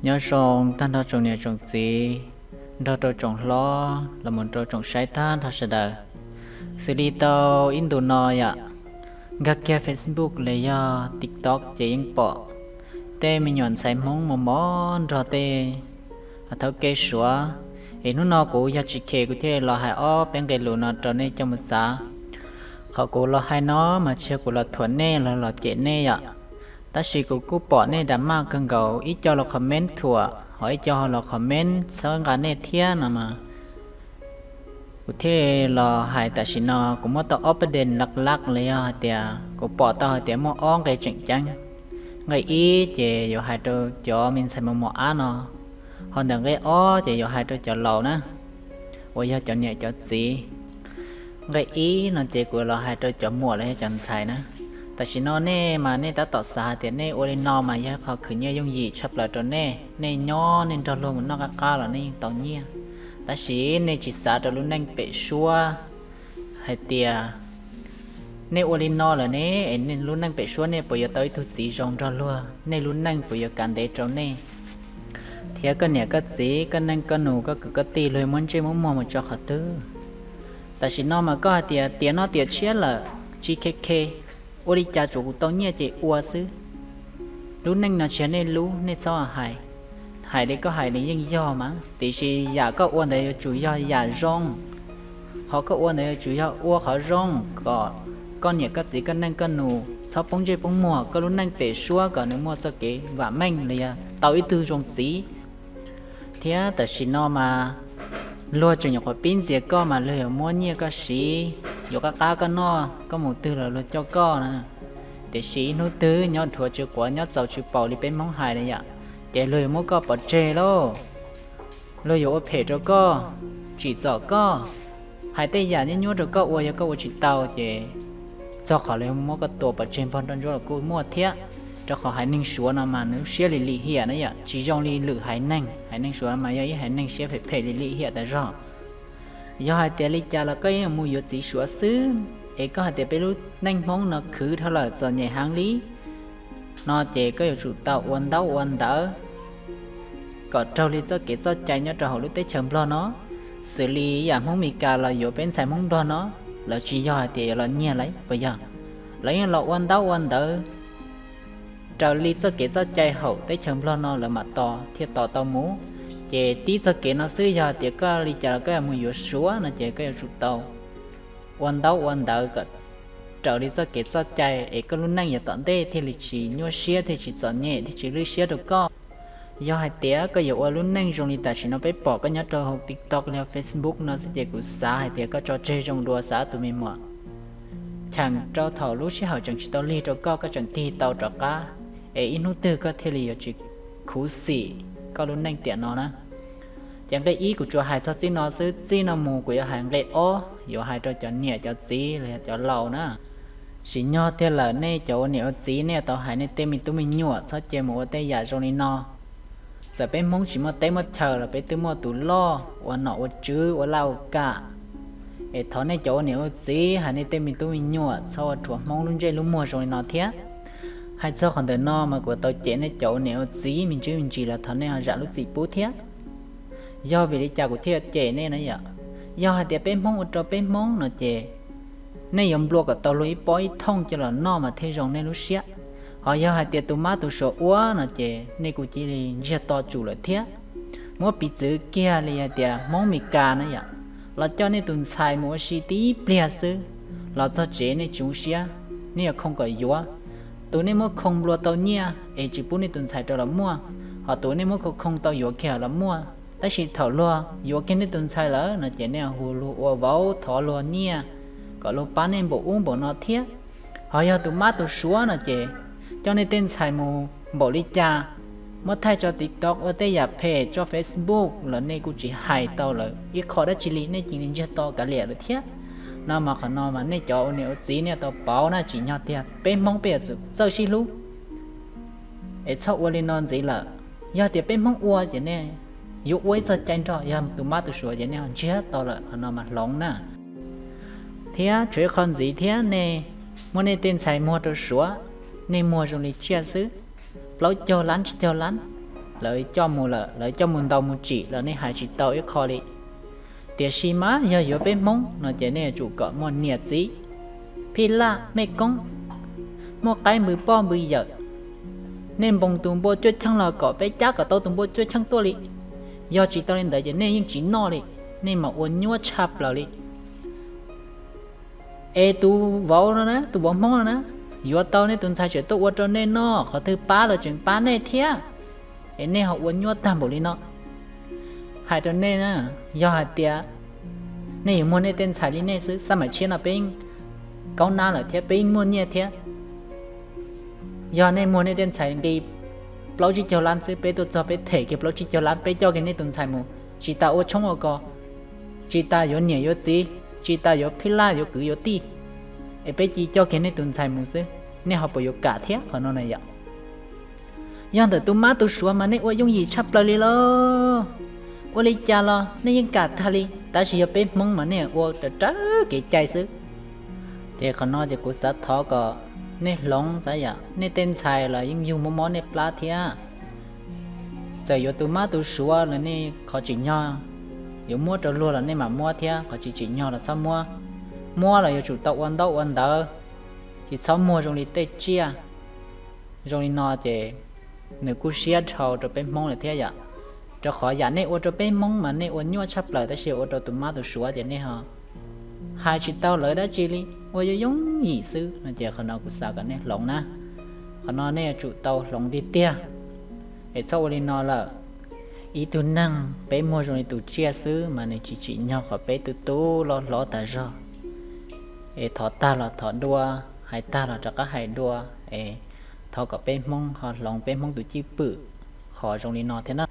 Nyob zoo tag nrho tsoom niam tsoom txiv, nrog rau tsoom hlob los mus rau tsoom saib tag nrho sawv daws. Xws li tau ib ntus no yom, nkag kiag Facebook los yog TikTok ces yeej pom tej me nyuam ntxhais Hmoob mos mos nrog tej thaub kev Suav. Es hnub no kuv yog tsis khes kuv thiaj los hais ob peb nqe lus no rau nej coj mus xav. Qhov kuv los hais no mas tsis yog kuv los thuam nej los los cem nej yom, tab sis kuv kuj pom nej dam maj kawg nkaus ib co los comment thuam ho ib co ho los comment txhawb nqa nej thiab no mas kuv thiaj los hais. Tam sim no kuv muab tau ob pab den laj laj los yog hais tias kuv pom tau hais tias muaj ob nqe tseem ceeb. Nqe ib ces yuav hais rau cov me ntxhais mos mos ab no, ho ntawm nqe ob ces yuav hais rau cov laus na, uas yog cov niam cov txiv. Nqe ib no ces kuv los hais rau cov muam los yog cov ntxhais na. Tam sim no nej mas nej tab tom xav hais tias nej ua li no mas yog qhov khwv nyiaj yooj yim tshaj plaws rau nej, nej nyob nej nrog luag mus noj qab qab los nej yeej tau nyiaj. Tab sis nej tsis xav rau lub neej pem suab hais tias nej ua li no lawm ne, es lub neej pem suab nej puas yuav tau ib tug txiv zoo nrog luag, nej lub neej puas yuav kav ntev rau nej thiab koj niam koj txiv, koj neej koj nus, koj kwv koj tij, luag yuav muab ntsej muab muag mus tso qhov twg? Tam sim no mas koj hais tias tiam no tiam tshiab lawm, tsis khe khe, ua li cas tsuas kuv tau nyiaj ces ua xwb. Lub neej no tsis yog nej lub, nej txhob hais. Hais li koj hais li yeej yog mas, tiam sis yam koj ua ntawd yuav tsum yog yam zoo. Qhov koj ua ntawd yuav tsum yog ua qhov zoo kom koj niam koj txiv, koj neej koj nus txhob poob ntsej poob muag, koj lub neej pem suab kom nws muaj txoj kev vam meej los yog tau ib tug zoo txiv. Thiab tam sim no mas luag tseem nyuam qhuav pib ntxias koj mas luag yuav muab nyiaj koj siv, yuav qab qab koj noj, koj mus twg los luag coj koj na. Tiam sis ib hnub twg nyob dhuav tsis quav nyob txaus tsis paus li peb Hmoob hais na yom, ces luag yuav muab koj pov tseg lauj. Luag yuav ua phem rau koj, tsim txom koj, hais tej yam nyuaj nyuaj rau koj ua, yog koj ua tsis tau ces txog qhov luag yuav muab koj tua pov tseg npog nroj ntsuab los kuj muaj thiab. Rau qhov haiv neeg Suav no mas nws lub siab lim lim hiam na yom, tsis zoo li lwm haiv neeg. Haiv neeg Suav no mas yog ib haiv neeg siab phem phem lim lim hiam tas zog. Yog hais tias li cas los koj yeej mus yuav txiv Suav xwb, es koj hais tias peb lub neej Hmoob no khwv dhau lawm txom nyem heev li no ces koj yuav tsum tau ua ntaub ua ntawv kom raws li txoj kev txoj cai nyob rau hauv lub teb chaws Nplog no. Xws li yam Hmoob Mes Kas los yuav peb ntxhais Hmoob Nplog no, lawv tsis yog hais tias yuav los nyiag lawv puas yog? Lawv yeej los ua ntaub ua ntawv raws li txoj kev txoj cai hauv teb chaws Nplog no lawv mam tos thiaj tos tau mus. Ces tib txoj kev no xwb, yog hais tias koj li cas los koj yuav mus yuav Suav no ces koj yuav tsum tau ua ntaub ua ntawv kom raws li txoj kev txoj cai es koj lub neej yav tom ntej thiaj li tsis nyuaj siab, thiaj tsis txom nyem, thiaj tsis lwj siab rau koj. Yog hais tias koj yuav ua lub neej zoo li tam sim no peb pom koj nyob rau hauv TikTok los yog Facebook no xwb ces kuv xav hais tias koj tso tseg zoo dua, xav tus me muam cheem rau thaum lub sij hawm tseem tsis tau lig rau koj, koj tseem tig tau rov qab, es ib hnub twg koj thiaj li yuav tsis khuv xim koj lub neej tiam no na. Ces nqe ib kuv tsuas hais txog txij no xwb, txij no mus kuv yuav hais nqe ob, yuav hais rau cov niam cov txiv los yog cov laus na. Tsim nyog tiag lawm nej cov ua niam ua txiv nej yuav tau hais nej tej me tub me nyuam txhob cia mus ua tej yam zoo li no. Txawm peb Hmoob tsis muaj teb muaj chaw los peb twb muaj tus loj ua nom ua tswv ua laj ua kam. Es thov nej cov ua niam ua txiv hais nej tej me tub me nyuam txhob ua rhuav Hmoob lub ntsej lub muag zoo li no thiab. Hais txog qhov ntawm no mas kuv tau cem nej cov ua niam ua txiv me ntsis me ntsis los thov nej ho zam lub txim pub thiab. Yog vim li cas kuv thiaj cem nej na yom? Yog hais tias peb Hmoob ua rau peb Hmoob no ces nej yuav nplua kom tau luag ib pob ib thooj coj los noj mas thiaj zoo nej lub siab. Ho yog hais tias tus mab tus suav ua no ces nej kuj cia li ntsiag to tsum lawm thiab. Muab piv txwv kiag li hais tias Hmoob Mes Kas na yom, los coj nej tus ntxhais mus ua si tib pliag xwb, los txog tsev nej tsis zoo siab, nej yuav khoo kom yuav. Tus nej muab khoo nplua tau nyiaj es tsis pub nej tus ntxhais rau los muaj, ho tus nej muab khoo khoo tau yuav kiag los muaj. Tab sis thaum luag yuav kiag nej tus ntxhais lawm no ces nej hu luag ua vauv thov luag nyiaj kom luag pab nej npaum ub npaum no thiab. Ho yog tus mab tus suav no ces coj nej tej ntxhais mus npaum li cas, muab thaij tso TikTok ua tej yam phem tso Facebook los nej kuj tsis hais tau lawv ib qho dab tsi li, nej cia li ntsiag to kav liam lawm thiab. No mas qhov no mas nej cov ua niam ua txiv nej tau pauv na, tsim nyog tiag peb Hmoob peb yuav tsum txawj sib hlub. Es txhob ua li no ntxiv lawm. Yog tias peb Hmoob ua ces nej yuav ua ib txoj cai nrog, yog tus mab tus suav ces nej ho ntsiag to lawm, qhov no mas hloov na. Thiab tshuav ib qho ntxiv thiab, nej muab nej tej ntxhais muag rau suav, nej muag zoo li tsiaj xwb, plaub caug lab tsib caug lab, lawv coj mus lawm, lawv coj mus ntaus mus tsim los nej hais tsis tau ib qho li. Tiam sis mas yog yuav peb Hmoob no ces nej yuav tsum kom muaj niam txiv, phij laj, mej koob, muaj qaib npws poj npws yawm. Nej npoo tus npua cuaj cheej los kom peb cab kom tau tus npua cuaj cheej tuaj li. Yog tsis tau li ntawd ces nej yeej tsis noj li, nej mam ua nyuaj tshaj plaws li. Es tus vauv no na, tus vauv Hmoob no na, yuav tau nej tus ntxhais tseem tuaj ua rau nej noj, qhov twg pab los tseem pab nej thiab, es nej ho ua nyuaj tag npaum li no. Hais rau nej na, yog hais tias nej yuav muag nej tej ntxhais li nej xwb, xab maim tshiab no peb yeej kaub nab lawm thiab peb yeej muaj nyiaj thiab. Yog nej muag nej tej ntxhais nqi plaub tsib caug lab xwb, peb tuaj txog peb them kiag plaub tsib caug lab, peb coj kiag nej tus ntxhais mus, tsis tas ua tshoob ua kos, tsis tas yuav niam yuav txiv, tsis tas yuav phij laj yuav kwv yuav tij, es peb cia coj kiag nej tus ntxhais mus xwb, nej ho puas yuav kam thiab qhov no na yom? Yog ntawm tus mab tus suav mas nej ua yooj yim tshaj plaws li lauj. Ua li cas los nej yeej kam tag li, tab sis yog peb Hmoob mas nej ua raws raws kev cai xwb. Ces qhov no ces kuv xav thov kom nej hloov, xav yam nej tej ntxhais los yeej yug mob mob nej plab thiab. Txawm yuav tus mab tus suav los nej qhov tsim nyog yuav muab rau luag los nej mam muab thiab, qhov tsis tsim nyog los txhob muab. Muab los yuav tsum tau ua ntaub ua ntawv, tsis txhob muag zoo li tej tsiaj. Zoo li no ces nws kuj siab dhau rau peb Hmoob lawm thiab yom. Rau qhov yam nej ua rau peb Hmoob mas nej ua nyuaj tshaj plaws, tab sis ua rau tus mab tus suav ces nej ho hais tsis tau lawv dab tsi li, ua yooj yooj yim xwb no ces qhov no kuv xav kom nej hloov na. Qhov no nej yuav tsum tau hloov tiag tiag, es txhob ua li no lawm. Ib tug neeg peb muag zoo li tus tsiaj xwb mas nws tsis tsim nyog qhov peb tu tu loj hlob tas zog. Es thov tag los thov dua, hais tag los rov qab hais dua. Es thov kom peb Hmoob ho hloov peb Hmoob tus cwj pwm qhov zoo li no thiab na.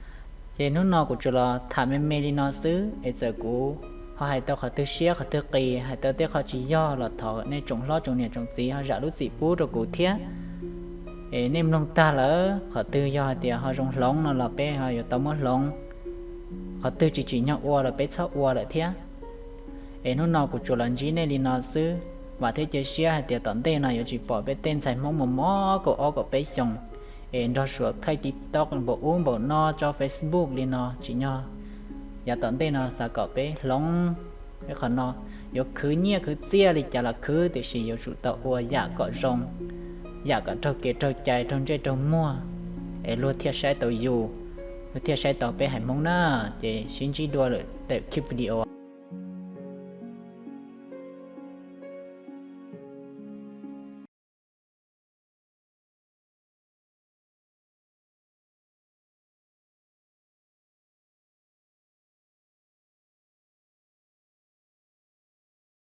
Ces hnub no kuv tsuas los tham me me li no xwb, es txawm kuv ho hais tau qhov twg siab qhov twg qis, hais tau tej qho tsis yog los thov nej tsoom hlob tsoom niam tsoom txiv ho zam lub txim pub rau kuv thiab. Es nej mloog tag lawm, qhov twg yog hais tias ho zoo hloov no los peb ho yuav tau muab hloov, qhov twg tsis tsim nyog ua los peb txhob ua lawm thiab. Es hnub no kuv tsuas los ntsib nej li no xwb, vam thiab cia siab hais tias tom ntej no yuav tsis pom peb tej ntxhais Hmoob mos mos kaum ob kaum peb xyoos es nrog suav thaij TikTok npaum ub npaum no tso Facebook li no tsis nyog. Yav tom ntej no xav kom peb hloov, peb qhov no yuav khwv nyiaj khwv txiaj li cas los khwv, tiam sis yuav tsum tau ua yam kom zoo, yam kom raug kev raug cai raug ntsej raug muag, es luag thiaj saib tau yus, luag thiaj saib tau peb haiv Hmoob na. Ces sib ntsib dua lwm tawm clip video.